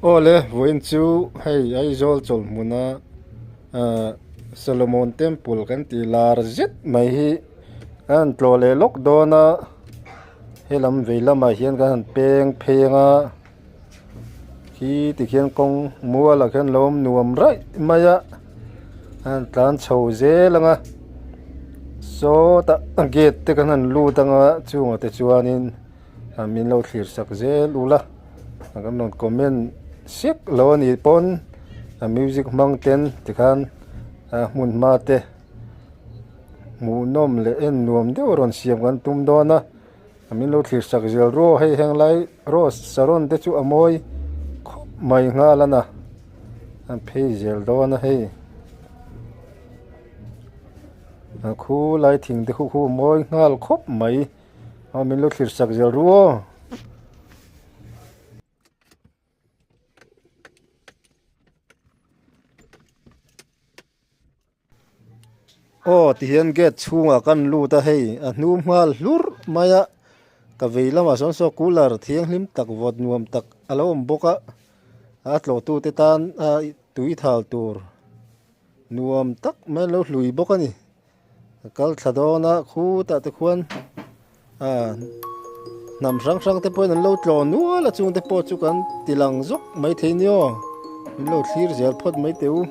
Aw le, vawiin chu hei Aizawl chawlhmuna ah Solomon Temple kan tih lar zet mai hi kan han tlawh leh lawk dawn a, helam vei lamah hian kan han peng pheng a, khi tikhian kawng mualah khian lo awm nuam raih mai a, a han tlan chho zel ang a, sawtah gate te kan han lut ang a chungah te chuanin. Min lo thlir sak zel ula kan rawn comment sek lo a nih pawn a music hmang ten tikhan a hmun hma te hmuhnawm leh en nuam deuh a rawn siam kan tum dawn a min lo thlir sak zel ru aw hei heng lai rose saron te chu a mawi khawp mai nghal a na an phei zel dawn a hei. A khu lai thing te khu khu a mawi nghal khawp mai. Aw min lo thlir sak zel ru aw. Aw tihian gate chhungah kan lut a hei a hnum nghal hlur mai a ka vei lamah sawn saw cooler thianghlim tak vawt nuam tak a lo awm bawk a a tlawhtute tan a tui thal tur nuam tak mai an lo hlui bawk a ni. A kal thla dawn a khutah te khuan ah hnam hrang hrang te pawhin an lo tlaw nual a chung te pawh chu kan ti lang zawk maithei ni aw min lo thlir zel phawt mai teh u.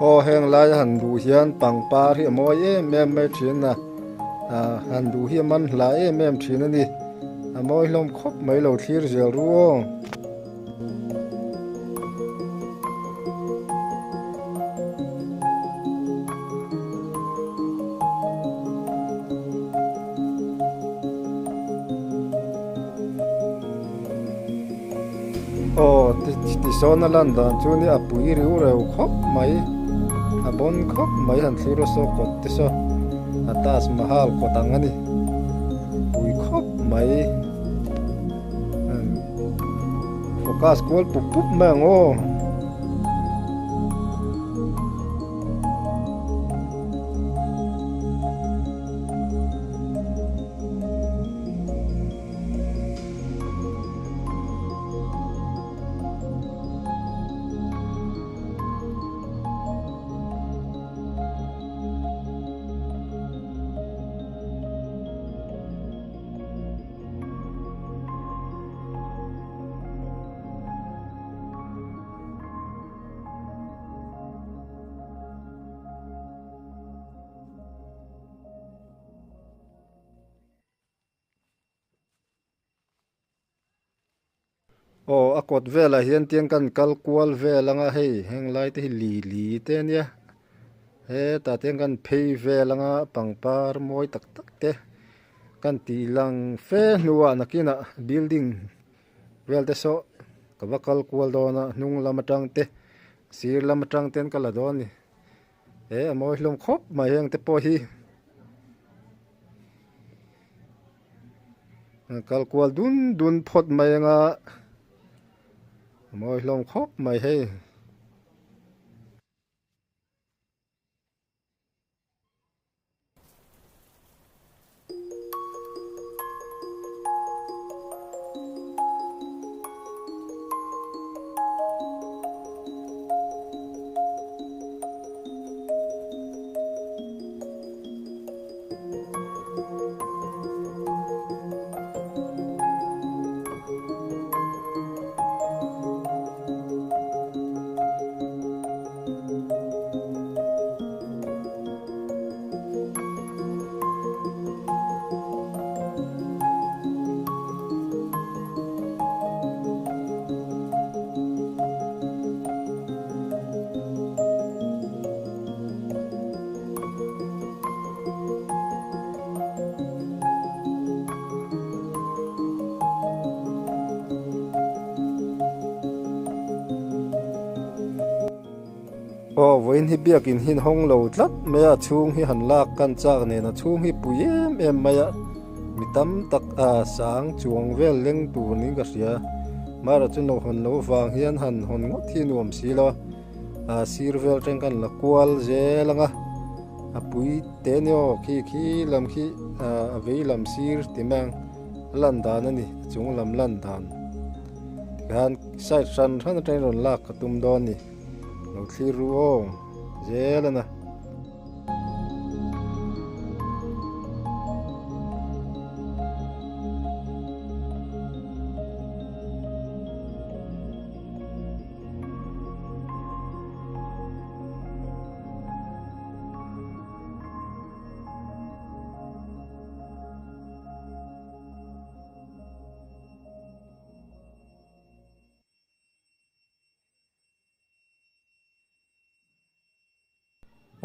Aw heng lai a han duh hian pangpar hi a mawi em em mai thin a ah han duh hi a man hla em em thin a ni a mawi hlawm khawp mai lo thlir zel ru aw. Aw tisawn a lan dan chu nia a pui riu reu khawp mai a bawn khawp mai han thlir a saw kawt te saw a Taj Mahal kawt ang a ni pui khawp mai focus kual pup pup mai ang aw. Aw a kawt velah hian tiang kan kal kual vel anga hei heng lai te hi li li te ania hetah te hian kan phei vel anga pangpar mawi tak tak te kan tih lang fe hnuah nakinah building vel te saw ka va kal kual dawn a hnung lam atang te sir lam atang ten ka la dawn a ni. He a mawi hlawm khawp mai heng te pawh hi kal kual dun dun phawt mai anga a mawi hlawm khawp mai hei. Aw vawiin hi biakin hi hawng lo tlat mai a, a chhung hi han lak kan chak nen a chhung hi pui em em mai a, mi tam tak a sang chuang vel leng tur niin ka hria. Mara chu lo hawn lo vang hian han hawn ngawt hi nuam si lo a, sir vel teng kan la kual zel ang a, a pui te ni aw khi khi lam khi a vei lam sir ti mai ang a lan dan a ni a chung lam lan dan tikhan side hran hran atangin rawn lak ka tum dawn a ni lo thlir ru aw zel a na.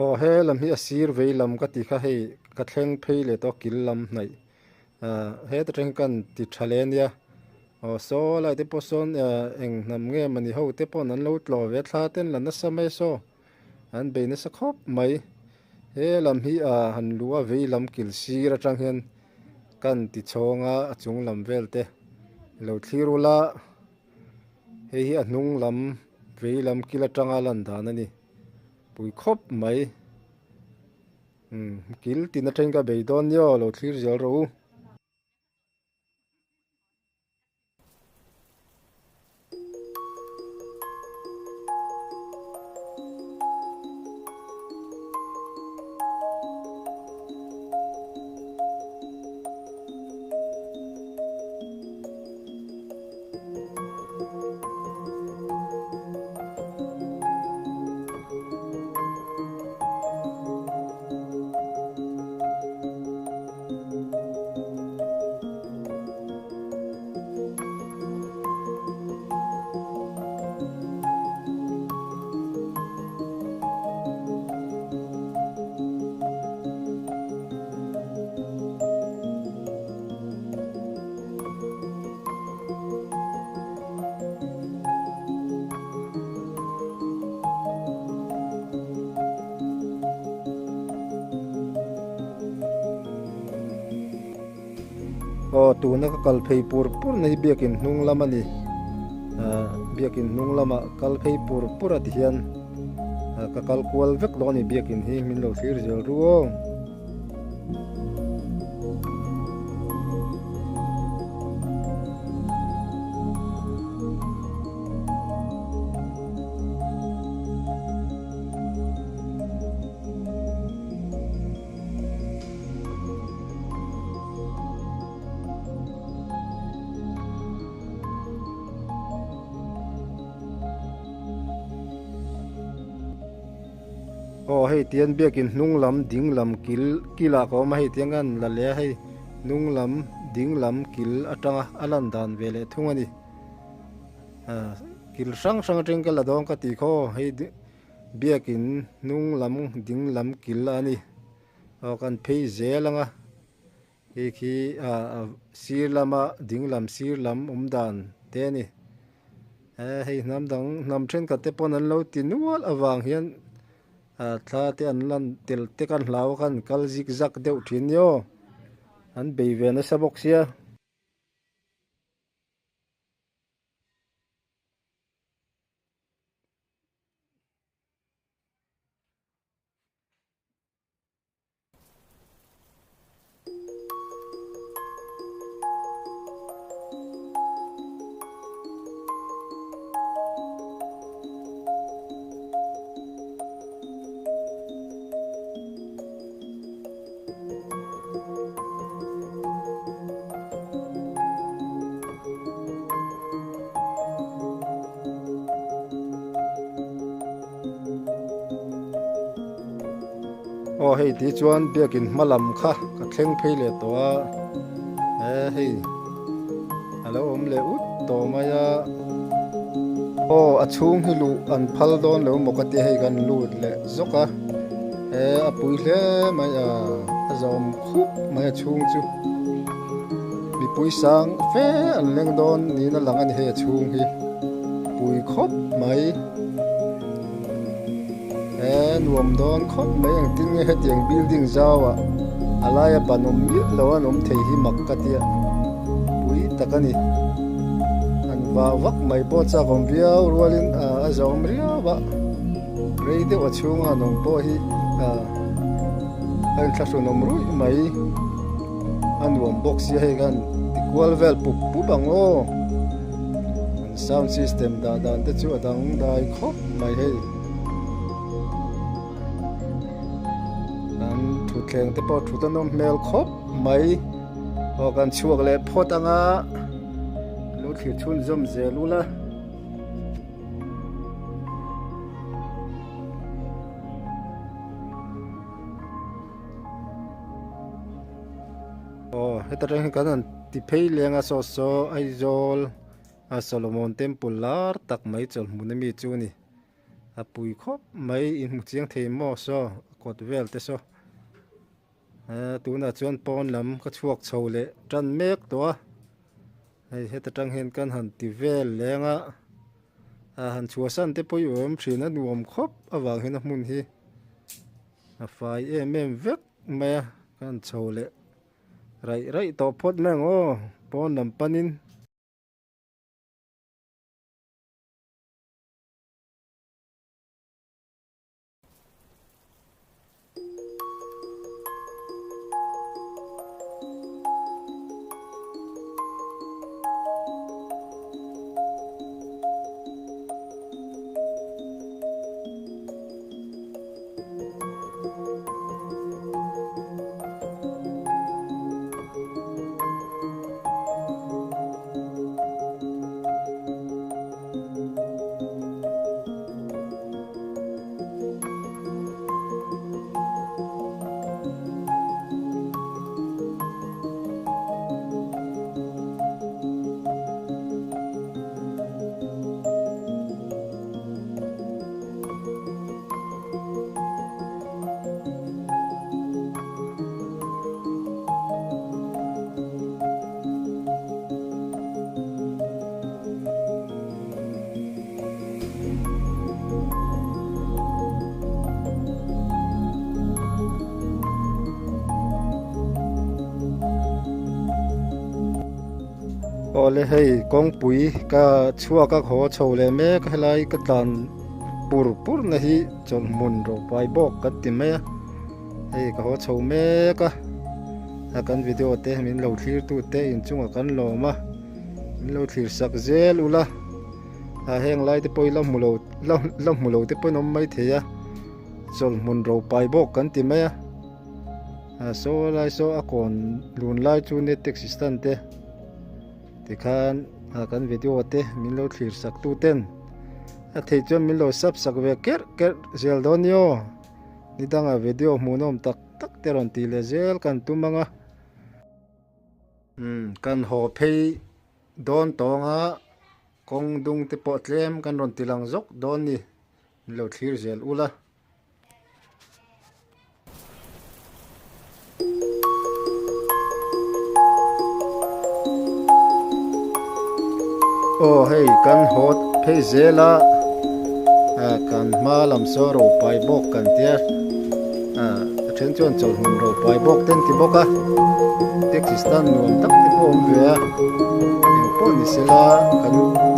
Aw he lam hi a sir vei lam ka ti kha hei ka thleng phei leh tawh kil lam hnaih ah heta tang kan ti tha leh ania aw saw lai te pawh sawn ah eng hnam nge mawni ho te pawh an lo tlawh ve a thla ten la nasa mai saw an bei nasa khawp mai he lam hi ah han luh a vei lam kil sir atang hian kan ti chhawng a a chung lam vel te lo thlir ula. Hei hi a hnung lam vei lam kil atanga lan dan a ni pui khawp mai umm kil tin atangin ka bei dawn nia aw lo thlir zel rawh u. Aw tuna ka kal phei pur pur na hi biakin hnung lam a ni ah biakin hnung lamah kal phei pur pur a ti hian ah ka kal kual vek dawn a ni biakin hi min lo thlir zel ru aw. Aw hei tian biakin hnung lam ding lam kil kilah ka awm a hei tiang khan la leh a hei hnung lam ding lam kil atanga a lan dan ve leh thung a ni ah kil hrang hrang atangin ka la dawn ka tih khaw hei biakin hnung lam ding lam kil a ni aw kan phei zel ang a hei khi ah sir lama ding lam sir lam awm dan te a ni. He hei hnam dang hnam thenkhat te pawn an lo ti nual avang hian ah thla te an lan tel te khan hlau a khan kal zik zak deuh thin ni aw an bei ve nasa bawk sia. Aw hei ti chuan biakin hma lam kha ka thleng phei leh tawh a he hei a lo awm leh ut tawh mai a aw a chhung hi luh an phal dawn lo maw ka tia hei kan lut leh zawk a he a pui hle mai a a zawm khup mai a chhung chu mipui sang fe an leng dawn niin a lang a ni hei a chhung hi pui khawp mai. He nuam dawn khawp mai engtin nge hetiang building zau ah a laia ban awm miah lo an awm thei hi mak ka tia pui tak a ni. An vah vak mai pawh chak awm viau rualin a zawm riau a rei deuh a chhunga an awm pawh hi a inthlahrun awm ruih mai a nuam bawk sia hei khan ti kual vel pup pup ang aw. An sound system dah dan te chu a dangdai khawp mai hei. An thutthleng te pawh thut a nawm hmel khawp mai. Aw kan chhuak leh phawt anga lo thlir chhunzawm zel ula. Aw heta tang hian kan han ti phei leng a saw saw Aizawl a Solomon Temple lar tak mai chawlhmun ami chu a ni. A pui khawp mai in hmu chiang thei maw saw a kawt vel te saw eh tunah chuan pawn lam ka chhuak chho leh tan mek tawh a hei heta tang hian kan han ti vel leng a a han chhuahsan te pawh i awm thin a nuam khawp avang hian a hmun hi a fai em em vek mai a kan chho leh raih raih tawh phawt mai ang aw pawn lam panin. Awle hei kawngpui ka chhuak a haw chho leh mek a helai ka tlan pur pur na hi chawlhmun rawhpai bawk kan ti mai a hei ka haw chho mek a a kan video te min lo thlir tu te inchungah kan lawm a. Min lo thlir sak zel ula a heng lai te pawh hi la hmu lo la la hmu lo te pawhin awm mai thei a chawlhmun ropai bawk kan ti mai a a saw lai saw a kawn lun lai chu net taxi stand te tikhan a kan video te min lo thlir sak tu ten a theih chuan min lo sub sak ve kerh kerh zel dawn ni aw ni dangah video hmuhnawm tak tak te rawn tih leh zel kan tum ang a. Umm kan haw phei dawn tawng a kawng dung te pawh tlem kan rawn ti lang zawk dawn ni min lo thlir zel ula. Aw hei kan haw phei zel a kan hma lam saw ro pai bawk kan tia. Ah a then chuan chawlhmun ro pai bawk te an ti bawk a taxi stand nuam tak te pawh a awm ve a engpawh ni sela kan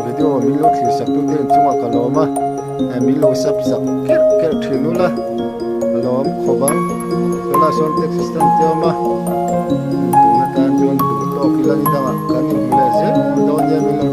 video min lo thlir sak tu te inchungah ka lawm a eh min lo sub sak kerh kerh thin ula ka lawm khawp ang tunah sawn taxi stand te a awm a tun atan chuan duh tawk ila ni dangah kan inhmu leh zel dawn nia min lo.